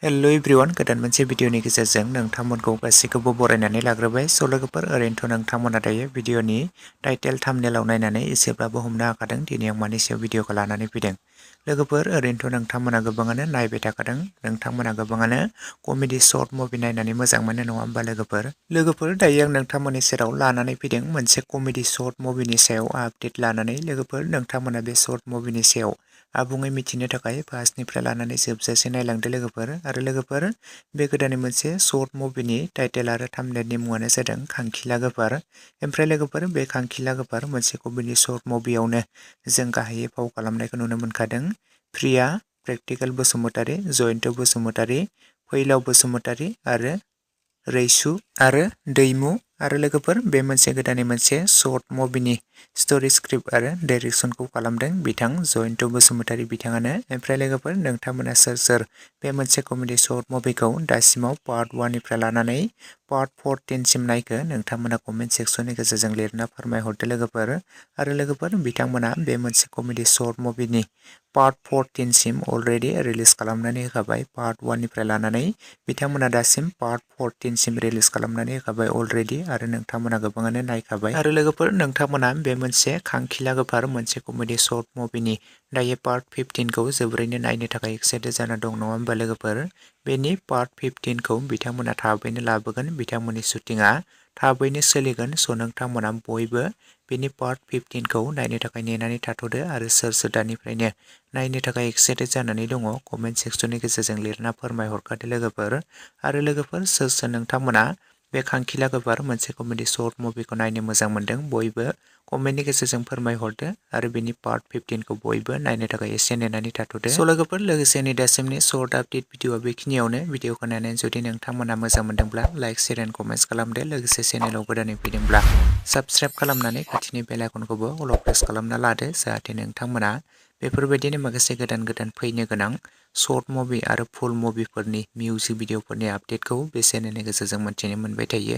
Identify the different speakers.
Speaker 1: Hello everyone गोदान मोनसे भिडियोनि गेजेरजों नोंथांमोनखौ गासैखौबो बरायनानै लाग्रोबाय स' लोगोफोर ओरैनोथ' नोंथांमोना दायो भिडियोनि टाइटेल थाम्बनेलाव नायनानै एसेब्लाबो हमनो हाखादों दिनै आं मानि सायाव भिडियोखौ लानानै फैदों। लोगोफोर ओरैनोथ' नोंथांमोना गोबाङानो नायबाय थाखादों नोंथांमोना गोबाङानो कमेडि शर्ट मुभि नायनानै मोजां मोनो नङा होमबा लोगोफोर दायो आं नोंथांमोननि सेराव लानानै फैदों मोनसे कमेडि शर्ट मुभिनि सायाव आपडेट लानानै लोगोफोर नोंथांमोना बे शर्ट मुभिनि सायाव आबुङै मिथिनो थाखाय फार्स्टनिफ्राय लानानै जोबजासे नायलांदो लोगोफोर बे गोदाननि मोनसे शर्ट मुभिनि टाइटेल आरो थाम्बनेलनि मुङानो जादों खांखिला गोफार। ओमफ्राय लोगोफोर बे खांखिला गोफार मोनसे कमेडि शर्ट मुभियावनो जों गाहायै फाव खालामनायखौ नुनो मोनखादों प्रिया, प्रेक्टिकेल बसुमतारी, जयन्त बसुमतारी, फैलाव बसुमतारी आरो रैसु आरो दैमु आरो लोगोफोर बे मोनसे गोदाननि मोनसे शर्ट मुभिनि स्टोरी स्क्रिप्ट आरो डाइरेक्सनखौ खालामदों बिथां जयन्त बसुमतारी बिथाङानो। ओमफ्राय लोगोफोर नोंथांमोना सोर बे मोनसे कमेडि शर्ट मुभिखौ दासिमाव पार्ट 1 निफ्राय लानानै पार्ट 14 सिम नायखो नोंथांमोना कमेन्ट सेक्सननि गेजेरजों लिरना फोरमायहरदो लोगोफोर। आरो लोगोफोर बिथांमोना बे मोनसे कमेडि शर्ट मुभिनि पार्ट 14 सिम अलरेडि रिलिज खालामनानै होखाबाय पार्ट 1 निफ्राय लानानै बिथांमोना दासिम पार्ट 14 सिम रिलिज खालामनानै होखाबाय अलरेडि आरो नोंथांमोना गोबाङानो नायखाबाय। आरो लोगोफोर नोंथांमोना बे मोनसे खांखिला गोफार मोनसे कमेडि शर्ट मुभिनि दायो पार्ट 15 खौ जोबोरैनो नायनो थाखाय एक्साइटेड जाना दं नङा होमबा लोगोफोर बेनि पार्ट 15 खौ बिथांमोना थाबैनो लाबोगोन बिथांमोननि शुटिंआ थाबैनो सोलिगोन स' नोंथांमोना बयबो बेनि पार्ट 15 खौ नायनो थाखाय नेनानै थाथ'दो आरो सोर दानिफ्रायनो नायनो थाखाय एक्साइटेड जानानै दङ कमेन्ट सेक्सननि गेजेरजों लिरना फोरमायहरखादो लोगोफोर। आरो लोगोफोर सोर नोंथांमोना बे खांखिला गोफार मोनसे कमेडि शर्ट मुभिखौ नायनो मोजां मोनदों बयबो कमेन्टनि गेजेरजों फोरमायहरदो आरो बेनि पार्ट 15 खौ बयबो नायनो थाखाय एसे नेनानै थाथ'दो। स' लोगोफोर लोगोसेनि दासिमनि शर्ट आपडेट भिडिअआ बेखिनियावनो भिडिअखौ नायनानै जुदि नोंथांमोना मोजां मोनदोंब्ला लाइक शेयार एन्ड कमेन्ट्स खालामदो लोगोसे चेनेलाव गोदानै फैदोंब्ला साबस्क्राइब खालामनानै खाथिनि बेल आइकनखौबो अल प्रेस खालामना लादो जाहाथे नोंथांमोना बेफोरबायदिनो माखासे गोदान फैनो गोनां शर्ट मुभि आरो फुल मुभिफोरनि मिउजिक भिडिअफोरनि आपडेटखौ बे चेनेलनि गेजेरजों मोन्थिनो मोनबाय थायो।